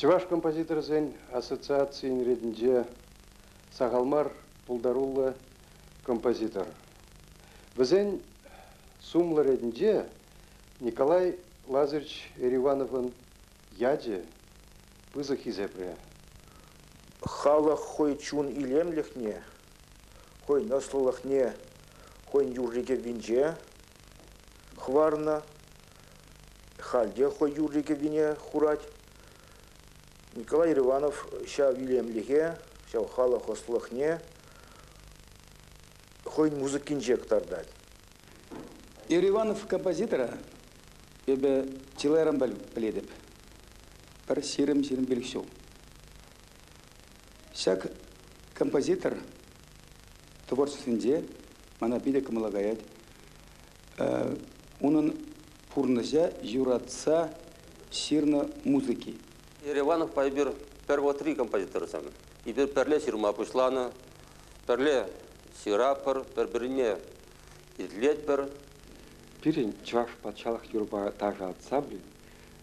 Чӑваш композиторӗсен ассоциацийӗн ретӗнче сахал мар пултаруллӑ композитор. Вӗсен сумлӑ ретӗнче Николай Лазаревич Эривановӑн ячӗ пысӑк хисепре. Халӑх хӑй чун илемлӗхне, хӑйӗн ӑслӑлӑхне, хӑйӗн юрри-кӗввинче хӑварнӑ. Халь те хӑй юрри-кӗввине хурать. Николай Иванов ҫав илемлӗхе, ҫав халӑх ӑслӑхне хӑйӗн музыкинче кӑтартать. Юрий Иванов композитора эпӗ чылайранпа пӗлетӗп. Пӗр 20-25 ҫул. Ҫак композитор творчествинче мана питӗ кӑмӑла каять. Унӑн пурнӑҫа юратса ҫырнӑ музыки. Еривановпа эпир пӗр вӑхӑтри композиторсем. Эпир пӗрле ҫырма пуҫланӑ, пӗрле ҫыратпӑр, пӗр-пӗрне итлетпӗр. Пирӗн Чӑваш патшалӑх юрӑпа ташӑ ансамблӗн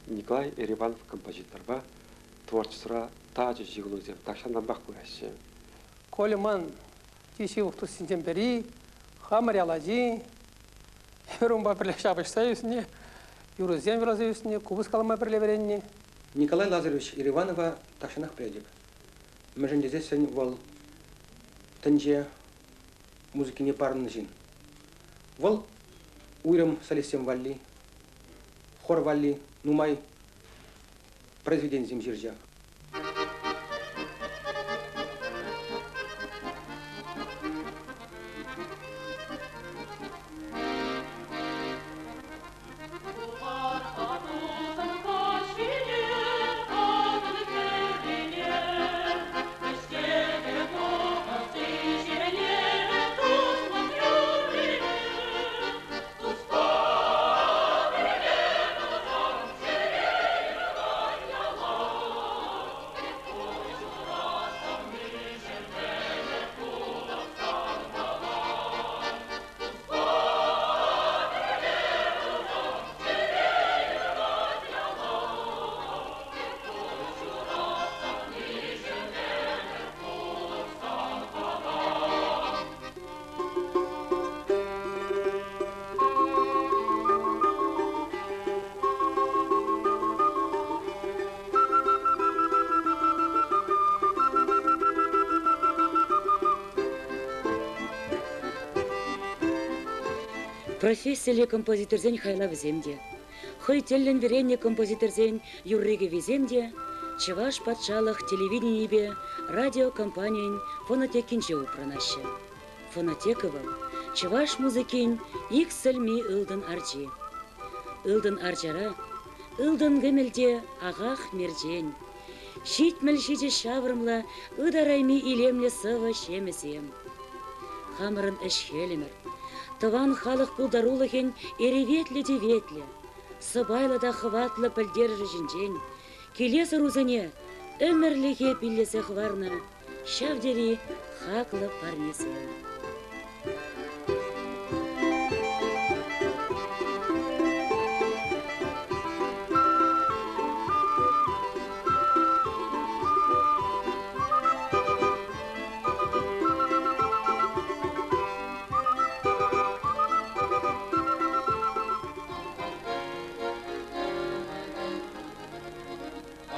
Николай Эриванов композиторпа творчествӑра тачӑ ҫыхӑнусем тахҫантанпах пыраҫҫӗ. Коля ман чи ҫывӑх туссенчен пӗри, хамӑр ял ачи. Эпир унпа пӗрле ҫапӑҫса ӳснӗ, юрӑсем юрласа ӳснӗ, купӑс калама пӗрле вӗреннӗ. Николай Лазаревич Ериванова тахҫанах пӗлетӗп. Мӗншӗн тесессӗн вӑл тӗнче музыкине парӑннӑ ҫын. Вӑл уйрӑм солистсем валли, хор валли нумай произведенисем ҫырчӗ. Профессиллӗ композиторсен хайлавӗсем те, хӑй тӗллӗн вӗреннӗ композиторсен юрри-кӗввисем те Чӑваш патшалӑх телевиденийӗпе радиокомпанийӗн фонотекинче упранаҫҫӗ. Фонотека вӑл чӑваш музыкин иксӗлми ылтӑн арчи. Ылтӑн арчара ылтӑн-кӗмӗл те ахах мерчен, 77 ҫаврӑмлӑ ытарайми илемлӗ сӑвӑ ҫемӗсем. Хамӑрӑн ӗҫ-хӗлӗмӗр, тӑван халӑх пултарулӑхӗн эреветлӗ-теветлӗ, сӑпайлӑ та хӑватлӑ пӗлтерӗшӗ ҫинчен килес ӑрусене ӗмӗрлӗхе пиллесе хӑварнӑ ҫав тери хаклӑ парнесем.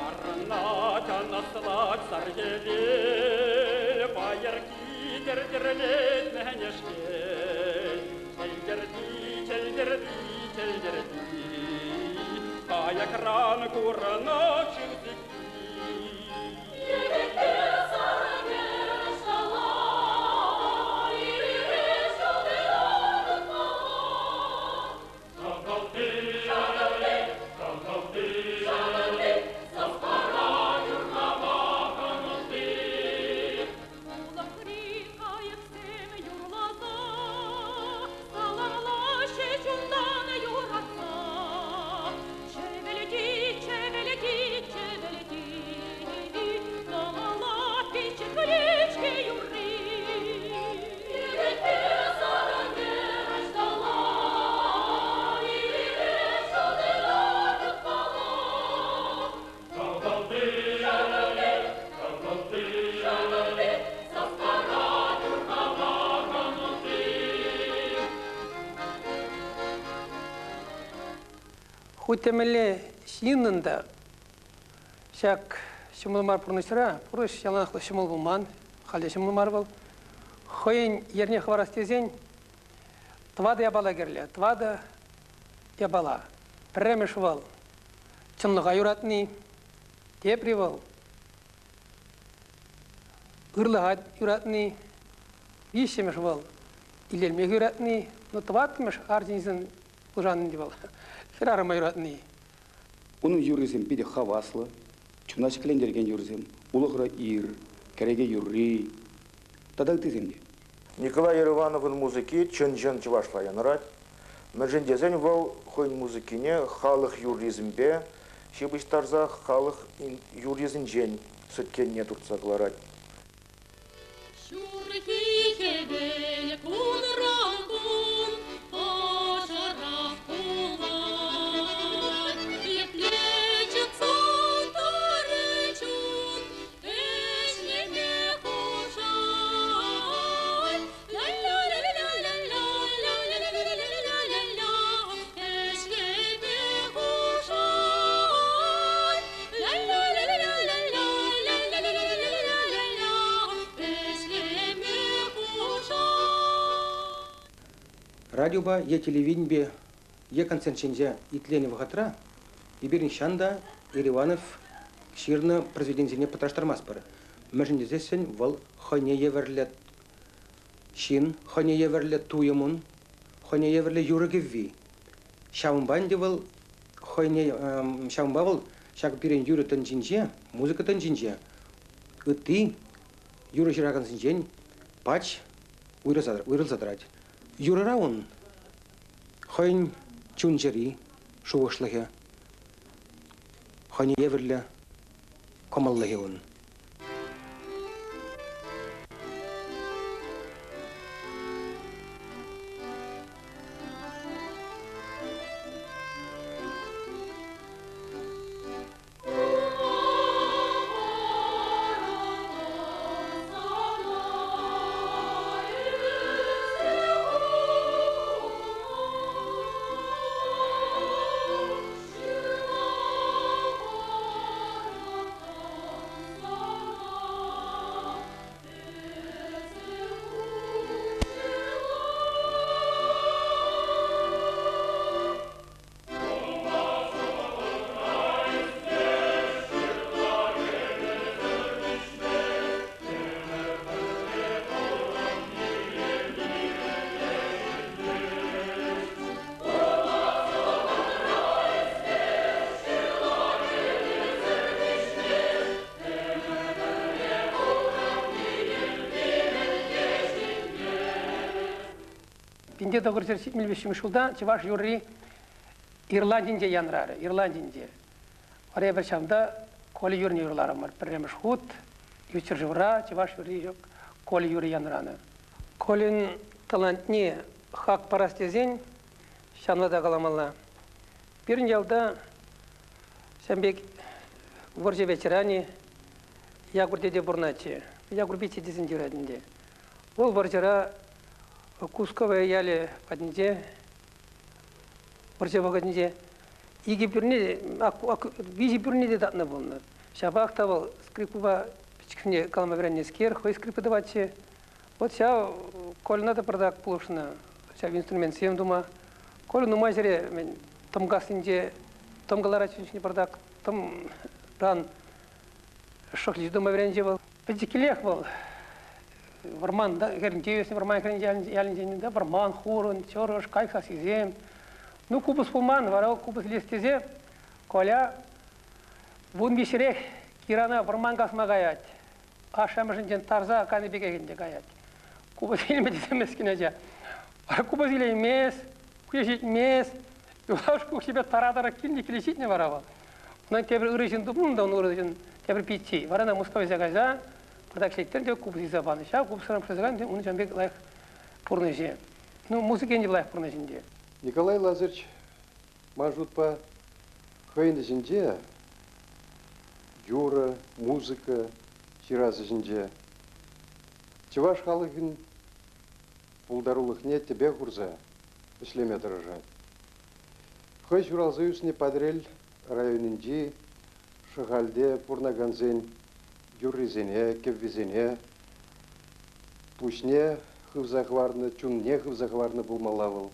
Арнать, анаслать сар хӗвел, пайӑрки тӗр-тӗрлет мӗнешкел. Чӗлтӗрти, чӗлтӗрти, чӗлтӗрти, каякран курӑнать шыв сикки. Чӗвӗлти, чӗвӗлти, чӗвӗлти. Хуть те мӗнле ҫыннӑн та ҫак ҫӑмӑл мар пурнӑҫра, пурнӑҫ яланах ҫӑмӑл пулман, халӗ ҫӑмӑл мар вӑл. Хӑйӗн йӗрне хӑварас тесен тӑватӑ япала кирлӗ, тӑватӑ япала. Пӗрремӗш вӑл чӑнлӑха юратни, тепри вӑл ырлӑха юратни, виҫҫӗмӗш вӑл илемлӗх юратни, ну тӑваттӑмӗш арҫынсен пушаннӑ ӗнтӗ вӑл, хӗрарӑма юратни. Унӑн юррисем питӗ хаваслӑ, чуна ҫӗклентерекен юрӑсем, Улӑхра ир, Кӗреке юрри тата ыттисем те. Николай Ерывановӑн музыки чӑн-чӑн чӑвашла янӑрать. Мӗншӗн тесен вӑл хӑйӗн музыкине халӑх юррисемпе ҫыпӑҫтарса халӑх юррисенчен сӗткенне туртса кӑларать. Ҫурхи хӗвел кунран кун ӑшӑрах пулать. Епле чӑтсан тӑрӗ чун ӗҫлеме хушать. Ля-ля-ля-ля-ля-ля-ля-ля-ля-ля-ля-ля, ӗҫлеме хушать. Ля-ля-ля-ля-ля-ля-ля-ля-ля-ля-ля-ля, ӗҫлеме хушать. Радиопа е телевиденипе е концертсенче итленӗ вӑхӑтра эпир нихҫан та Ериванов ҫырнӑ произведенисене пӑтраштармастпӑр. Мӗншӗн тесессӗн вӑл хӑйне евӗрлӗ ҫын, хӑйне евӗрлӗ туйӑм ун, хӑйне евӗрлӗ юрӑ-кӗвви. Ҫавӑнпа ӗнтӗ вӑл хӑйне, ҫавӑнпа вӑл ҫак пирӗн юрӑ тӗнчинче, музыка тӗнчинче ытти юрӑ ҫыракансенчен пач уйрӑлса тӑрать. Юрӑра ун хӑйӗн чун-чӗри, шухӑшлӑхӗ, хӑйне евӗрлӗ кӑмӑллӑхӗ ун. 1973 ҫулта чӑваш юрри Ирландинче янрарӗ, Ирландинче. Вара эпир ҫавӑнта Коля юррине юрларӑмӑр. Пӗрремӗш хут ют ҫӗршывра чӑваш юрри ҫук, Коля юрри янранӑ. Кольӑн талантне хак парас тесен ҫавна та каламалла. Пирӗн ялта ҫавӑн пек вӑрҫӑ ветеранӗ Якур тете пурӑнатчӗ. Якур пичче тесен те юрать ӗнтӗ. Вӑл вӑрҫӑра Кусковая ялӗ патӗнче вӑрҫӑ вӑхӑтӗнче икӗ пӳрне, виҫӗ пӳрне те татнӑ пулнӑ. Ҫапах та вӑл скрипкӑпа пӗчӗккӗне калама вӗреннӗскер, хӑй скрипка тӑватчӗ. Вот ҫав Кольӑна та пӑртак пулӑшнӑ ҫав инструментсем тума. Коля нумай ҫӗре мӗн тӑм кассинче тӑм кӑларать ҫинче пӑртак тӑмран шӑхлич тума вӗренчӗ вӑл. Пӗчӗккӗлех вӑл вӑрман хӗрринче ӳснӗ, вӑрман хӗрринче ялӗнчен те вӑрман, хурӑн, чӑрӑш, кайӑк сассисем. Ну, купӑс пулман, вара купӑс илес тесе Коля 13-рех Кирана вӑрман касма каять. Ашшӗ-амӑшӗнчен тарса кайнӑ пекех ӗнтӗ каять. Купӑс илме тесе мӗскӗн ача. Вара купӑс илеймест, куҫа ҫитмест. Юлашки укҫипе тара-тара килнӗ киле ҫитнӗ вара вӑл. Унтан тепӗр ырӑ ҫын тупнӑ та ун ырӑ ҫын, тепӗр пиччи. Вара ӑна Мускава илсе кайса пӑртак ҫиттӗр те купӑс илсе панӑ. Ҫав купӑсран пуҫласа кайнӑ ун ҫавӑн пек лайӑх пурнӑҫӗ. Ну, музыка ӗнтӗ лайӑх пурнӑҫ ӗнтӗ. Николай Лазаревич ман шутпа хӑйӗн ӗҫӗнче юрӑ, музыка ҫырас ӗҫӗнче чӑваш халӑхӗн пултарулӑхне тӗпе хурса ӗҫлеме тӑрӑшать. Хӑй ҫуралса ӳснӗ Патӑрьел районӗнчи Шӑхальте пурӑнакансен юррисене, кӗввисене пуҫне хывса хӑварнӑ, чунне хывса хӑварнӑ пулмалла вӑл.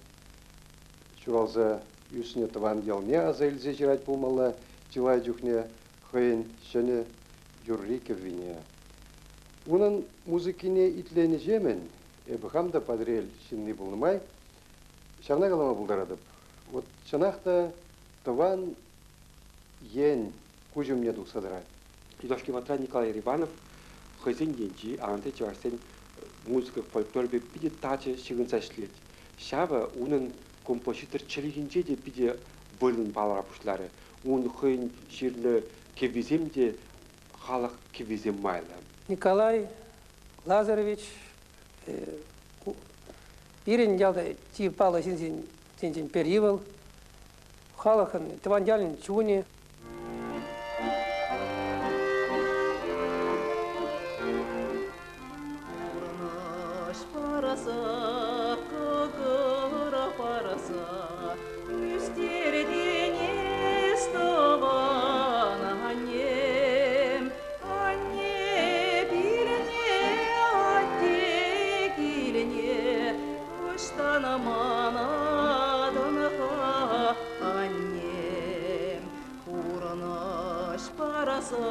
Ҫуралса ӳснӗ тӑван ялне аса илсе ҫырать пулмалла чылай чухне хӑйӗн ҫӗнӗ юрри-кӗввине. Унӑн музыкине итленӗҫемӗн эпӗ хам та Патӑрьел ҫынни пулнӑ май ҫавна калама пултаратӑп. Вот чӑнах та тӑван ен куҫ умне тухса тӑрать. Юлашки вӑхӑтра Николай Иванов хӑйсен енчи Анатри чӑвашсен музыка фольклорӗпе питӗ тачӑ ҫыхӑнса ӗҫлет. Ҫавӑ унӑн композитор чӗлхинче те питӗ вӑйлӑн палӑра пуҫларӗ. Ун хӑйӗн ҫырнӑ кӗввисем те халӑх кӗввисем майлӑ. Николай Лазаревич пирӗн ялта чи паллӑ ҫынсенчен пӗри вӑл. Халӑхӑн, тӑван ялӗн чунӗ. Пурнӑҫ парса, кӑкӑра парса, ӳстертӗн эс тӑван аннем. Анне пилне, атте килне, ӑҫтан манатӑн-ха, аннем? Пурнӑҫ парса,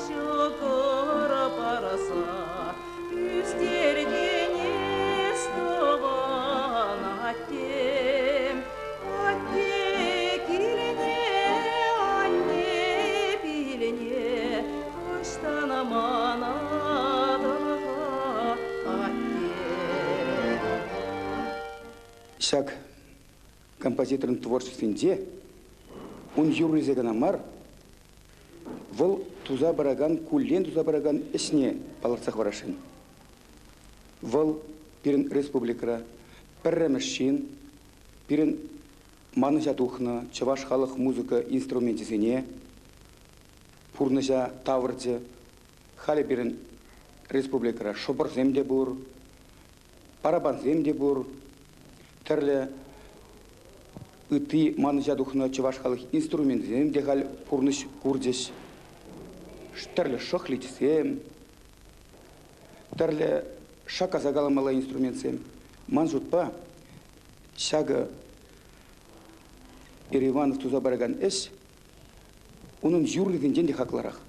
ҫӑкӑр парса, ӳстертӗн эс тӑван аттем. Атте килне, анне пилне, ӑҫтан манатӑн-ха, аттем? Ҫак композиторӑн творчествинче ун юррисем кӑна мар, вӑл туса пыракан, куллен туса пыракан ӗҫне палӑртса хӑварасшӑн. Вӑл пирӗн республикӑра пӗрремӗш ҫын, пирӗн манӑҫа тухнӑ чӑваш халӑх музыка инструменчӗсене пурнӑҫа тавӑрчӗ. Халӗ пирӗн республикӑра шӑпӑрсем те пур, параппансем те пур, тӗрлӗ ытти манӑҫа тухнӑ чӑваш халӑх инструменчӗсем те халь пурнӑҫ курчӗҫ. Тӗрлӗ шӑхличсем, тӗрлӗ шаккаса каламалла инструментсем. Ман шутпа, ҫакӑ Переиванов туса паракан ӗҫ унӑн юррисенчен те хаклӑрах.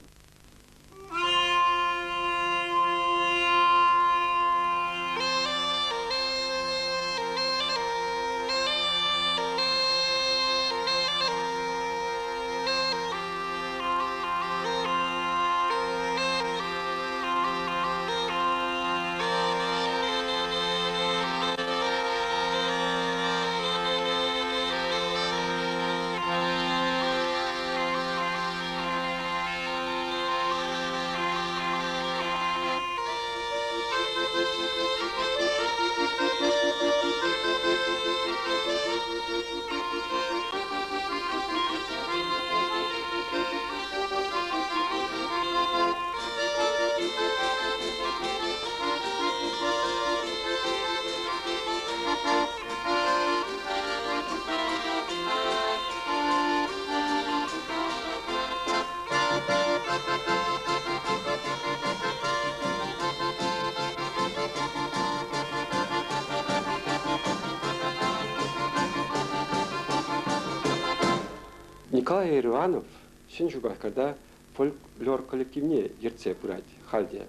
Николай Иванов Ҫӗн Шупашкарта фольклор коллективне ертсе пырать халь те.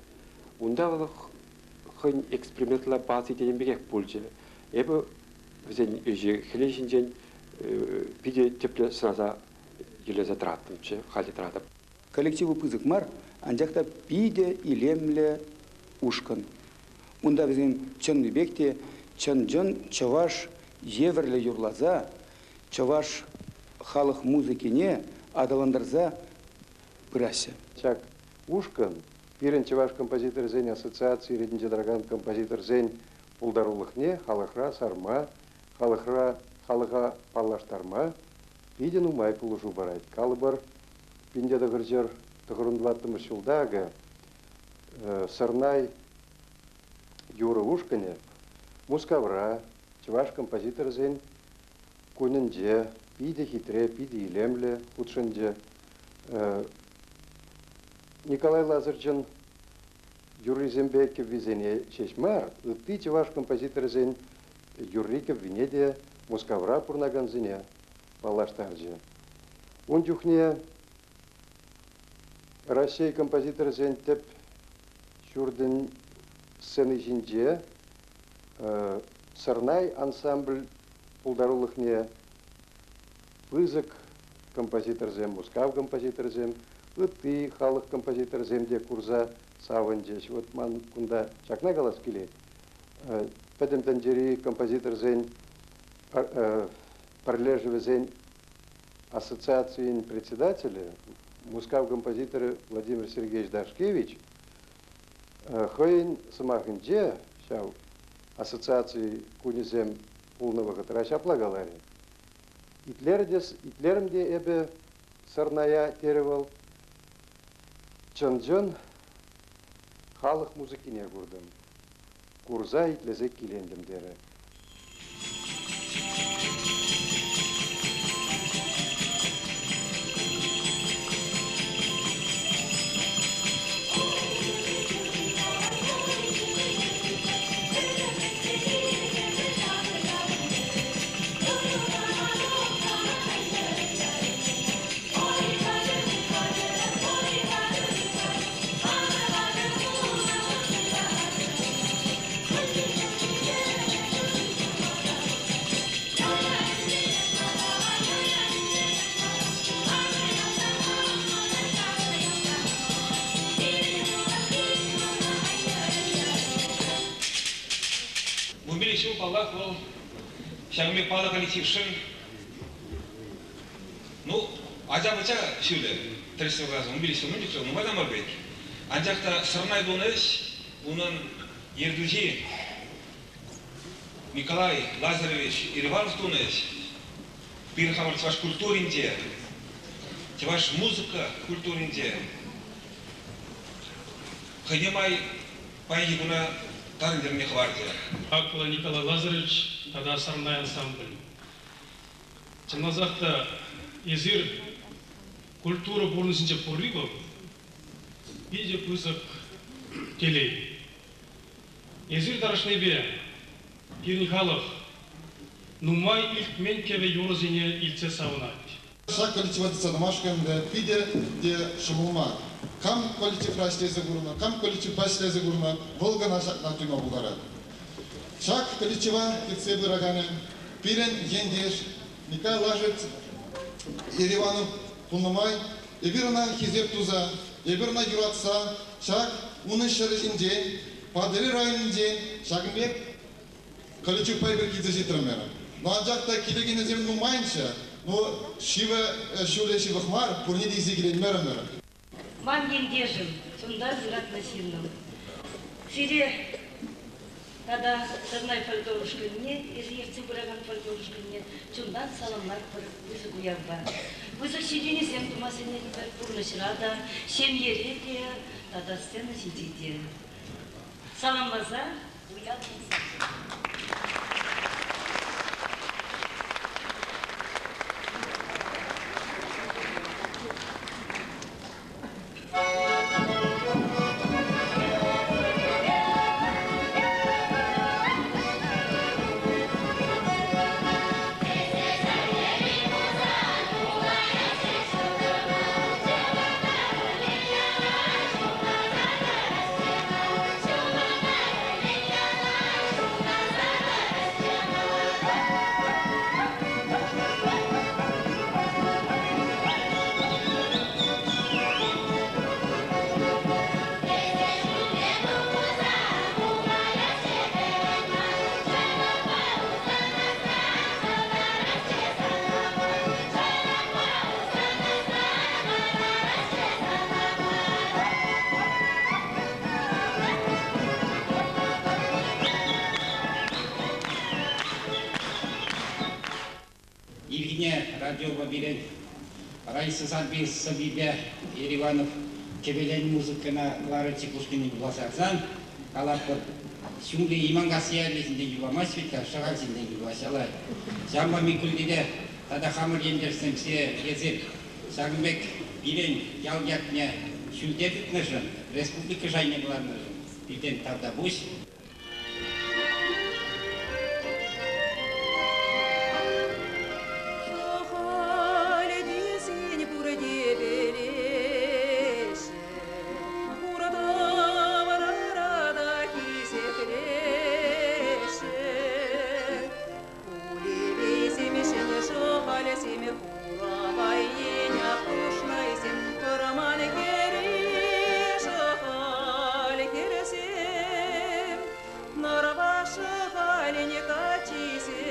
Унта вӑл хӑйӗн экспериментла бази тенӗ пекех пулчӗ. Эпӗ вӗсен ӗҫӗ-хӗлӗ ҫинчен питӗ тӗплӗ сӑнаса йӗрлесе тӑраттӑмччӗ, халь те тӑратӑп. Коллективӗ пысӑк мар, анчах та питӗ илемлӗ ушкӑн. Унта вӗсем чӑннипех те чӑн-чӑн чӑваш евӗрлӗ юрласа, чӑваш халӑх музыкине аталантарса пыраҫҫӗ. Ҫак ушкӑн пирӗн чӑваш композиторӗсен ассоциацийӗ ретӗнче тӑракан композиторсен пултарулӑхне халӑхра сарма, халӑхра халӑха паллаштарма питӗ нумай пулӑшу парать. Калӑпӑр, 1994 ҫулта акӑ Сӑрнай юрӑ ушкӑнӗ Мускавра чӑваш композиторӗсен кунӗнче Питӗ хитре, питӗ илемлӗ хутшӑнчӗ. Николай Лазарчӑн юррисемпе кӗввисене ҫеҫ мар, ытти чӑваш композиторӗсен юрри-кӗввине те Мускавра пурӑнакансене паллаштарчӗ. Ун чухне Раҫҫей композиторӗсен тӗп ҫуртӗн сцени ҫинче Сӑрнай ансамбль пултарулӑхне пысӑк композиторсем, Мускав композиторӗсем, ытти халӑх композиторӗсем те курса савӑнчӗҫ. Вот ман кунта ҫакна калас килет. Пӗтӗм тӗнчери композиторсен пӗрлешӗвӗсен ассоциацийӗн председателӗ, Мускав композиторӗ Владимир Сергеевич Дашкевич хӑйӗн сӑмахӗнче ҫав ассоциаци кунӗсем пулнӑ вӑхӑтра ҫапла каларӗ. Итлерӗм те эпӗ сӑрная, терӗ вӑл, чӑн-чӑн халӑх музыкине куртӑм. Курса итлесе килентӗм, терӗ. Вунпилӗк ҫул, паллах, вӑл ҫакӑн пек паллӑ коллектившӑн, ну, ача-пӑча ҫулӗ, тӗрӗс каласан, 15 ҫул, мӗн чухлӗ, нумай та мар пек. Анчах та сӑрнай тунӑ ӗҫ унӑн ертӳҫи Николай Лазаревич Ириванов тунӑ ӗҫ пирӗн хамӑр чӑваш культуринче, чӑваш музыка культуринче хӑйне май паянхи куна тарӑн йӗрне хӑварчӗ. Хаклӑ Николай Лазаревич тата Сӑрнай ансамбль. Чӑнласах та эсир культура пурнӑҫӗнче пурри вӑл питӗ пысӑк телей. Эсир тӑрӑшнипе пирӗн халӑх нумай илтмен кӗвӗ юрӑсене илтсе савӑнать. Ҫак коллектива тытса тӑмашкӑн ӗнтӗ питӗ те ҫӑмӑл мар. Кам коллективра ӗҫлесе курнӑ, кам коллективпа ӗҫлесе курнӑ, вӑл кӑна ҫакна туйма пултарать. Ҫак коллектива ертсе пыраканӗ пирӗн ентеш Николай Лажец Ериванов пулнӑ май эпир ӑна хисеп туса, эпир ӑна юратса ҫак унӑн ҫӗрӗ ҫинчен, Патӑрьел районӗнчен ҫакӑн пек коллективпа эпир килсе ҫитрӗмӗр. Ну, анчах та килекенӗсем нумайӑнччӗ, ну, ҫивӗ ҫулӗ ҫывӑх мар, пурне те илсе киленмерӗмӗр. Ман ентешӗм, чунтан юратнӑ ҫыннӑм. Сире тата Сӑрнай фольклор ушкӑнне, эсӗ ертсе пыракан фольклор ушкӑнне чунтан саламлатпӑр пысӑк уявпа. Пысӑк ҫитӗнӳсем тума сӗнетпӗр пурнӑҫра та, ҫемьере те тата сцена ҫинче те. Саламласа уяв Ирхине радиопа пирӗн Раиса Сарпи сӑввипе Ериванов кӗвӗлен музыкӑна Клара Чекушкина юрласа ярсан калатпӑр, ҫумри Иманкасси ялӗ ҫинчен юрламасть вӗт-ха, Шӑхаль ҫинчен юрлаҫҫӗ. Ҫавӑнпа Миккуль тете. Тата хамӑр ентешсем сире эсир ҫакӑн пек пирӗн ял ятне ҫӳлте тытнӑшӑн, республика шайне кӑларнӑшӑн пиртен тавтапуҫ. Шӑхаль тесен пурте пӗлеҫҫӗ, пур таврара та хисеплеҫҫӗ. Кулевесем ҫӗнӗ Шӑхальсем, Хурапай ен Апрушнайсем, Вӑрман хӗрри Шӑхаль хӗрсем, Нӑрваш Шӑхалӗн каччисем.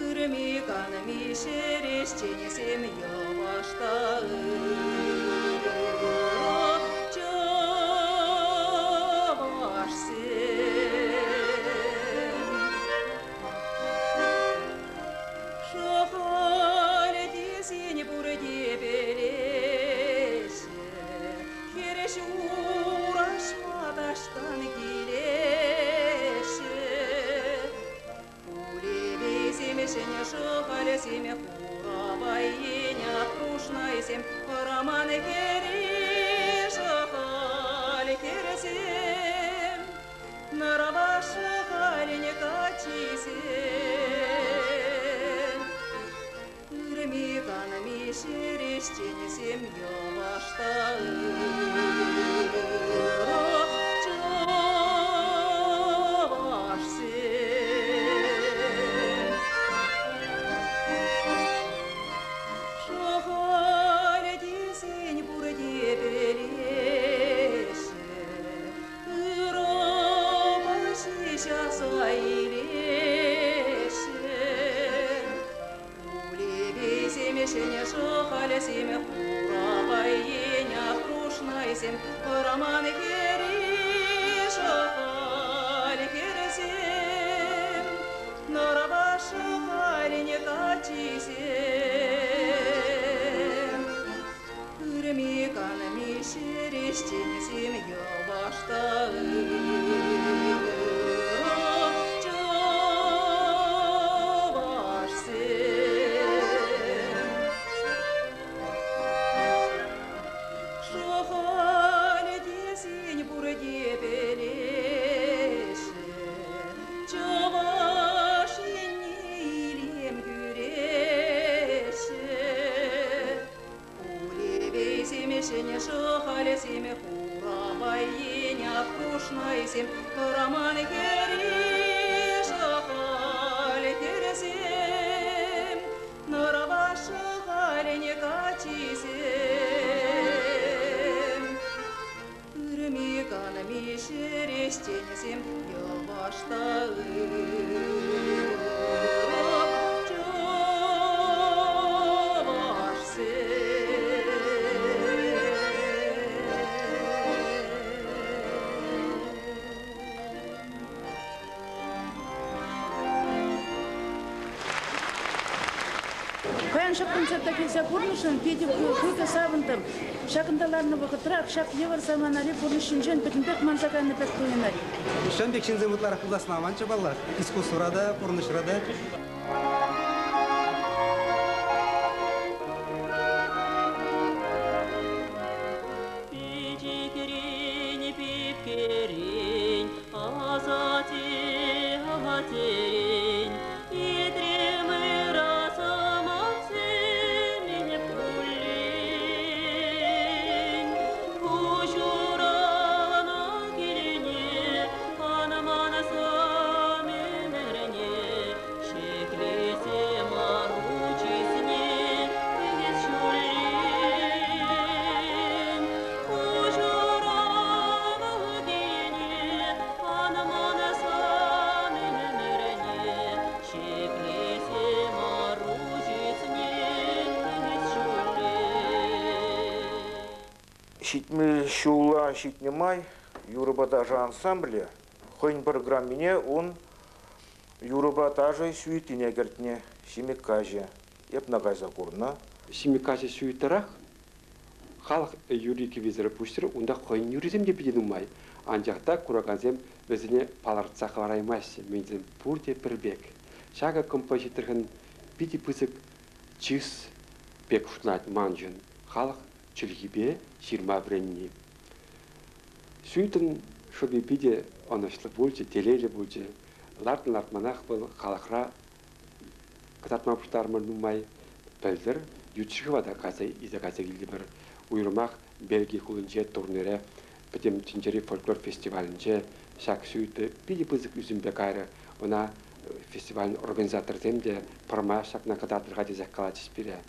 Ырми-канми ҫӗр ӗҫченӗсем йӑваш та ырӑ чӑвашсем. Шӑхаль тесен пурте пӗлеҫҫӗ, хирӗҫ ураҫма таҫтан килеҫҫӗ. Кулевесем ҫӗнӗ Шӑхальсем, Хурапай ен Апрушнайсем, Вӑрман хӗрри Шӑхаль хӗрсем, Нӑрваш Шӑхалӗн каччисем. Ырми-канми ҫӗр ӗҫченӗсем йӑваш та ырӑ чӑвашсем. Шӑхаль тесен пурте пӗлеҫҫӗ, ырӑпа ҫеҫ аса илеҫҫӗ. Кулевесем ҫӗнӗ Шӑхальсем, Хурапай ен Апрушнайсем, Вӑрман хӗрри Шӑхаль хӗрсем, Нӑрваш Шӑхалӗн каччисем. Ырми-канми ҫӗр ӗҫченӗсем йӑваш та ырӑ чӑвашсем. Шӑхаль тесен пурте пӗлеҫҫӗ, Чӑваш Енне илем кӳреҫҫӗ. Кулевесем ҫӗнӗ Шӑхальсем, Хурапай ен Апрушнайсем, Вӑрман хӗрри Шӑхаль хӗрсем, Нӑрваш Шӑхалӗн каччисем. Ырми-канми ҫӗр ӗҫченӗсем йӑваш та ырӑ чӑвашсем. Паян ҫак концерта килсе курнӑшӑн питӗ хытӑ савӑнтӑм. Ҫакӑнта ларнӑ вӑхӑтрах ҫак йывӑр саманари пурнӑҫ ҫинчен пӗтӗмпех манса кайнӑ пек туйӑнать. Ҫавӑн пек ҫынсем ытларах пуласма аванччӗ паллах. Искусствӑра та, пурнӑҫра та. Пичикрен, пипкерен, асатте, атерен, итрем ыра сӑмахсем куллен. Куҫуралнӑ килне, ан мансам ӗмӗрне, ҫӗклесе мар чысне эс ҫуллен. Куҫуралнӑ килне, ан мансам ӗмӗрне, ҫӗклесе мар чысне эс ҫуллен. 70 ҫула ҫитнӗ май юрӑпа ташӑ ансамблӗ хӑйӗн программине ун юрӑпа ташӑ сюитине кӗртнӗ Ҫимӗк каҫӗ. Эп ӑна кайса курнӑ. Ҫимӗк каҫӗ сюитӑрах халӑх юрри кӗввисӗр пуҫсӑр унта хӑйӗн юррисем те питӗ нумай. Анчах та куракансем вӗсене палӑртса хӑвараймаҫҫӗ, мӗншӗн пурте пӗр пек. Ҫакӑ композиторшӑн питӗ пысӑк чыс пек шутлать маншӑн халӑх чӗлхипе ҫырма вӗренни. Сюитӑн шӑпи питӗ ӑнӑҫлӑ пулчӗ, телейлӗ пулчӗ. Лартнӑ-лартманах вӑл халӑхра кӑтартма пуҫтармӑр нумай. Пӗлтӗр ют ҫӗршыва та кайса илсе кайса килтӗмӗр. Уйрӑмах Бельги хулинче турнире Пӗтӗм тӗнчери фольклор фестивалӗнче ҫак сюита питӗ пысӑк ӳсӗмпе кайрӗ. Ӑна фестивалӗн организаторсем те пӗрмай ҫакна кӑтартӑр-ха тесех калатчӗҫ пире.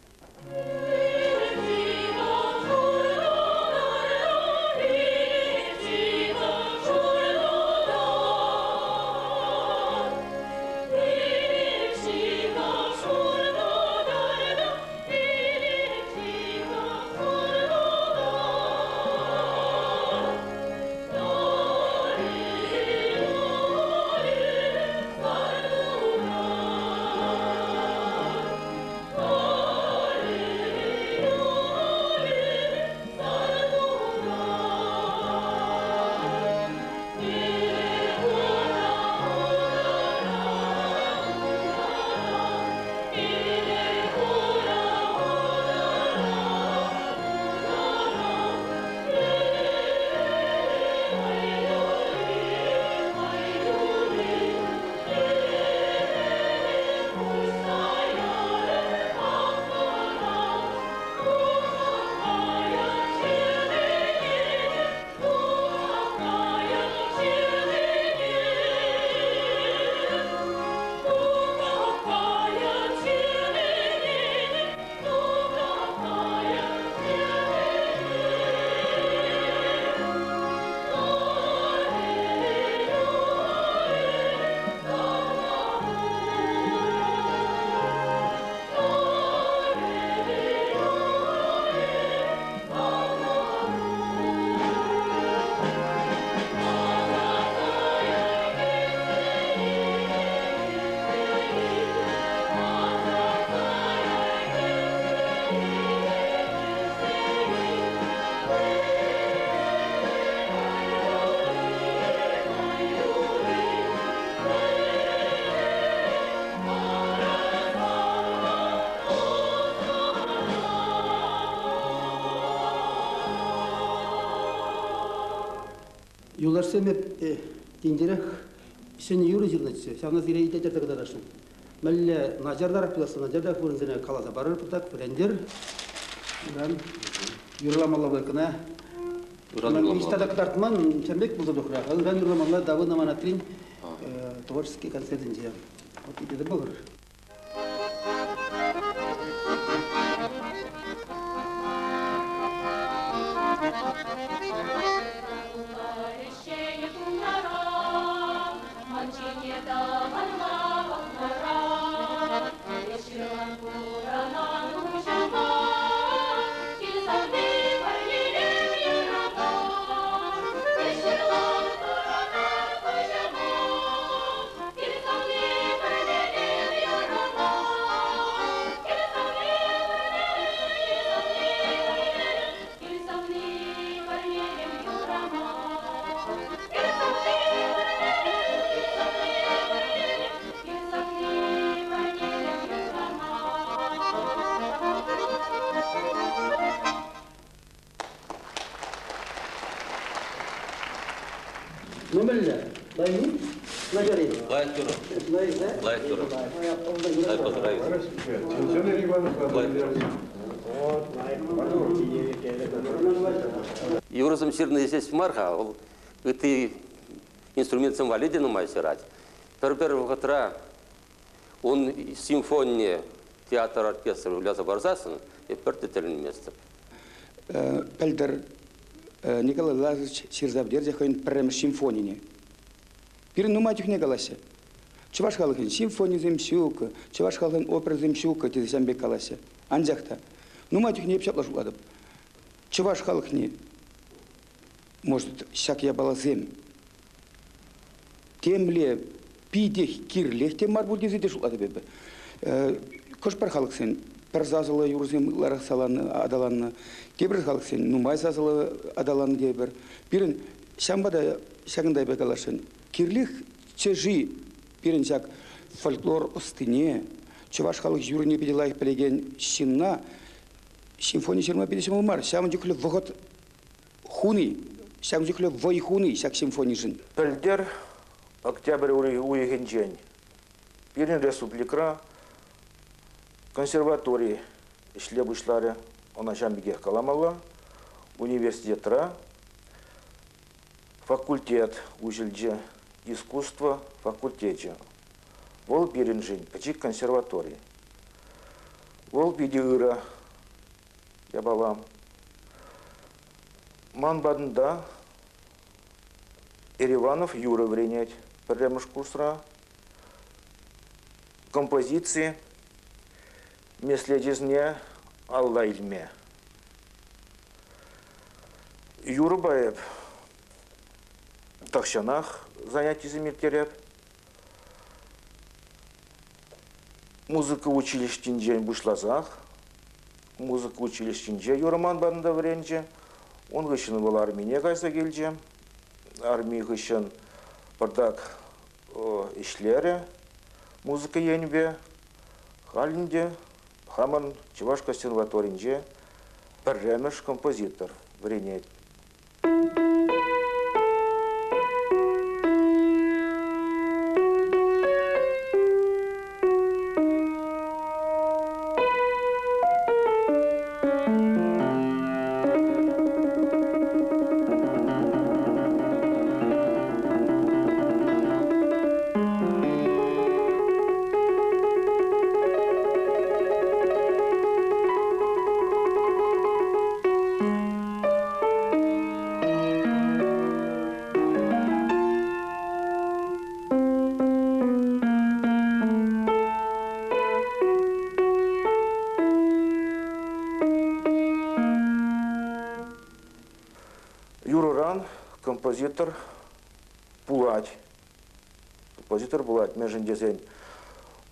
Юлташсем эп тинтерех ҫӗнӗ юрӑ ҫырнӑччӗ. Ҫавна сире итлеттерсе кӑтартасшӑн. Мӗнле начартарах пуласса начартарах вырӑнсене каласа парӑр пӑртак, вӗрентӗр. Ыран юрламалла пулать кӑна. Ниҫта та кӑтартман, ҫавӑн пек пулса тухрӗ. Ыран юрламалла Давыдова Анатрин творческий концертӗнче. Вот итлесе пӑхӑр. Ну, мӗнле? Лайӑх-и? Начар-и? Лайӑх юрӑ. Лайӑх, да? Лайӑх юрӑ. Дай поздравить. Юрӑсем ҫырнӑ ҫеҫ мар-ха, вӑл ытти инструментсем валли те нумай ҫырать. Пӗр-пӗр вӑхӑтра ун симфонине театр оркестрӗ выляса парсассӑн эп пӗртте тӗлӗнместӗп. Пӗлтӗр Николай Лазаревич ҫырса пӗтерчӗ хӑйӗн пӗрремӗш симфонине. Пирӗн нумай чухне калаҫҫӗ. Чӑваш халӑхӗн симфонисем ҫук, чӑваш халӑхӗн оперӑсем ҫук тесе ҫавӑн пек калаҫҫӗ. Анчах та нумай чухне эп ҫапла шутлатӑп. Чӑваш халӑхне, может, ҫак япаласем темле питех кирлех те мар пуль тесе те шутлатӑп эпӗ. Хӑш-пӗр халӑхсен пӗр сасӑллӑ юрӑсем ытларах аталаннӑ, тепӗр халӑхсен нумай сасӑллӑ аталаннӑ тепӗр. Пирӗн ҫавӑнпа та ҫакӑнта эпӗ каласшӑн, кирлех-ши пирӗн ҫак фольклор ӑстине, чӑваш халӑх юррине питӗ лайӑх пӗлекен ҫынна симфони ҫырма питӗ ҫӑмӑл мар. Ҫавӑн чухлӗ вӑхӑт хуни, ҫавӑн чухлӗ вӑй хуни ҫак симфонишӗн. Пӗлтӗр октябрь уйӑхӗнчен пирӗн республикӑра консерватори ӗҫле пуҫларӗ. Ӑна ҫавӑн пекех каламалла. Университетра факультет уҫӑлчӗ, искусство факультечӗ. Вӑл пирӗншӗн пӗчӗк консерватори. Вӑл питӗ ырӑ япала. Ман патӑнта Эриванов юрӑ вӗренет пӗрремӗш курсра. Композици меслечӗсене алла илме. Юрӑпа эп тахҫанах занятисем ирттереп. Музыка училищинчен пуҫласах музыка училищинче юрӑман патӑнта вӗренчӗ. Ун хыҫҫӑн вӑл армине кайса килчӗ. Арми хыҫҫӑн пӑртак ӗҫлерӗ музыка енӗпе. Халь ӗнтӗ хамӑн Чӑваш консерваторинче пӗрремӗш композитор вӗренет. Юрӑран композитор пулать. Композитор пулать, мӗншӗн тесен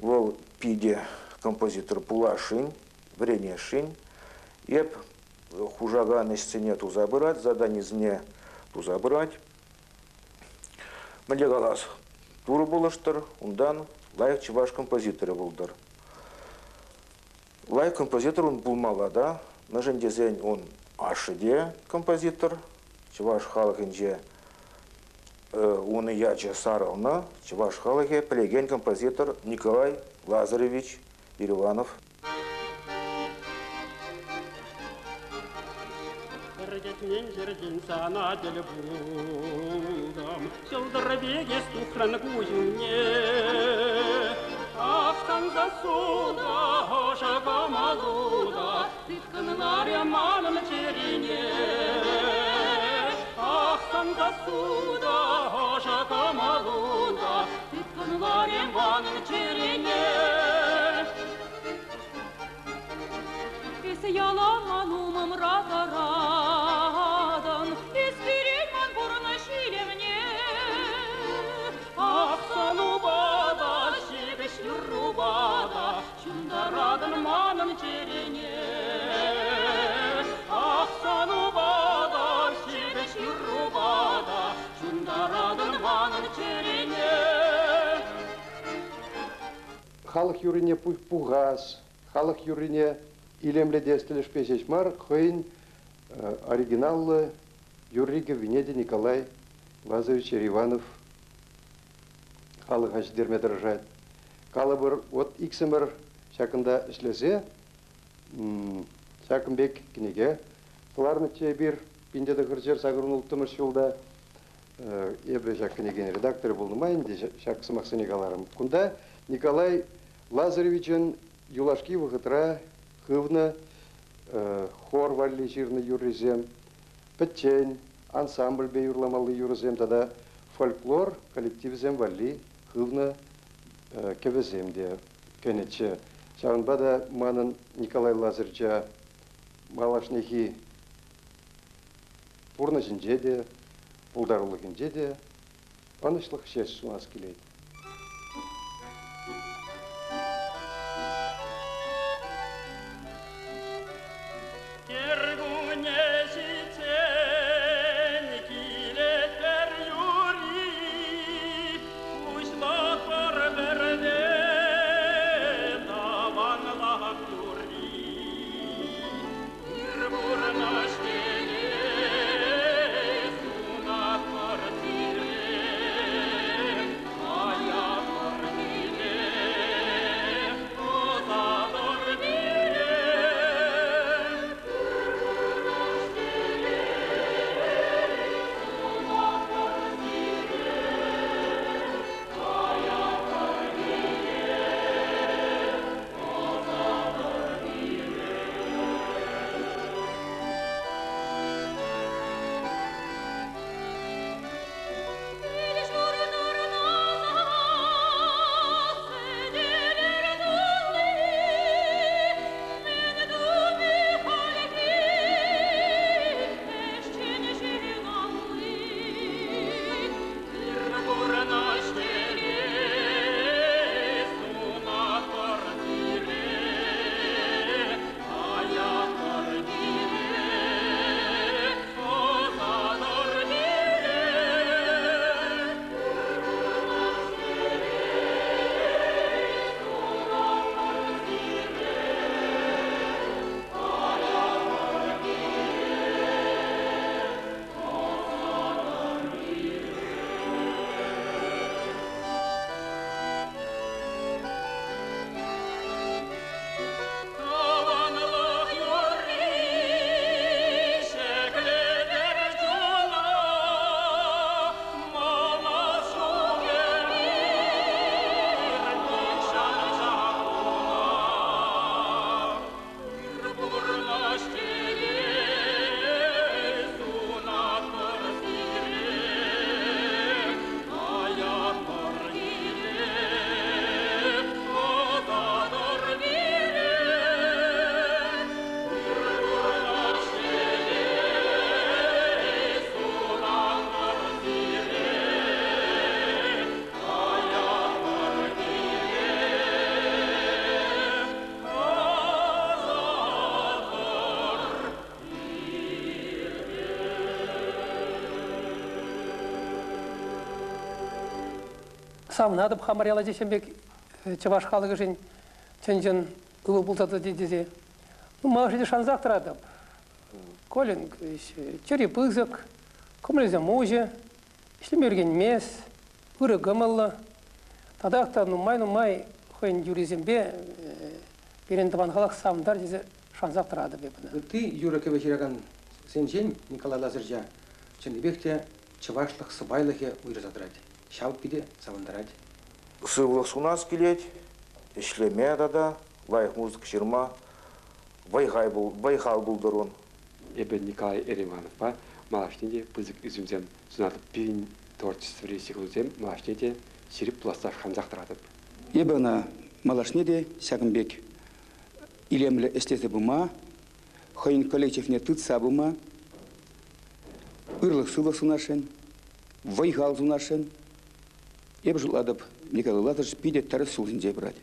вӑл питӗ композитор пуласшӑн, вӗренесшӗн. Эп хушакан ӗҫсене туса пырать, заданисене туса пырать. Мӗнле калас, Турӑ пулӑштӑр, унтан лайӑх чӑваш композиторӗ пултӑр. Лайӑх композитор ун пулмалла та, мӗншӗн тесен ун ашшӗ те композитор, чӑваш халӑхӗнче унӑн ячӗ сарӑлнӑ, чӑваш халӑхӗ пӗлекен композитор Николай Лазаревич Ериванов. Кӗтмен ҫӗртен сана тӗл пултӑм, ҫӑлтӑр пек эс тухрӑн куҫ умне. Ах, сан сассу та, ӑшӑ кӑмӑлу та тыткӑнларӗ манӑн чӗрене. Ах, сан сассу та, ӑшӑ кӑмӑлу та тыткӑнларӗ манӑн чӗрене. Эс ялан ман умӑмра тӑратӑн, эс кӳрен ман пурнӑҫ илемне. Ах, санупа та, ҫепӗҫ юррупа та ҫунтаратӑн манӑн чӗрене. Ах, санупа та, ҫепӗҫ юррупа та ҫунтаратӑн манӑн чӗрене. Халӑх юррине пухас, халӑх юррине илемлетес тӗлӗшпе ҫеҫ мар, хӑйӗн оригиналлӑ юрри-кӗввине те Николай Лазаревич Ериванов халӑха ҫитерме тӑрӑшать. Калӑпӑр, вот иксӗмӗр ҫакӑнта ӗҫлесе ҫакӑн пек кӗнеке кӑларнӑччӗ эпир 1986 ҫулта. Эпӗ ҫак кӗнекен редакторӗ пулнӑ май ӗнтӗ ҫак сӑмахсене каларӑм. Кунта Николай Лазаревичӑн юлашки вӑхӑтра хывнӑ хор валли ҫырнӑ юррисем, пӗччен, ансамбльпе юрламалли юрӑсем тата фольклор коллективӗсем валли хывнӑ кӗвӗсем те кӗнӗччӗ. Ҫавӑнпа та манӑн Николай Лазаревича малашнехи пурнӑҫӗнче те, пултарулӑхӗнче те ӑнӑҫлӑх ҫеҫ сунас килет. Кӗркунне ҫитсен килет пӗр юри, пуҫлатпӑр пӗрне. Савӑнатӑп хамӑр ял ачисем пек чӑваш халӑхӗшӗн чӑн-чӑн ывӑл пулса тӑчӗ тесе. Ну, малашне те шансах тӑратӑп. Колин чӗри пысӑк, кӑмӑлӗсем уҫӑ, ӗҫлеме ӳркенмест, ырӑ кӑмӑллӑ. Татах та нумай-нумай хӑйӗн юррисемпе пирӗн тӑван халӑх савӑнтар тесе шансах тӑратӑп эп ӑна. Ытти юрӑ-кӗвӗ ҫыракансенчен Николай Лазаревича чӑннипех те чӑвашлӑх сӑпайлӑхӗ уйӑрса тӑрать. Ҫав питӗ савӑнтарать. Сывлӑх сунас килет, ӗҫлеме тата лайӑх музыка ҫырма вӑй-хал пултӑр ун. Эпӗ Николай Эривановпа малашне те пысӑк ӳсӗмсем сунатӑп. Пирӗн творчествӑри ҫыхӑнусем малашне те ҫирӗп пуласса шансах тӑратӑп. Эпӗ ӑна малашне те ҫакӑн пек илемлӗ ӗҫлесе пыма, хӑйӗн коллективне тытса пыма, ырлӑх-сывлӑх сунасшӑн, вӑй-хал сунасшӑн. Эпӗ шутлатӑп, Николай Лазаревич питӗ тӗрӗс ҫул ҫинче пырать.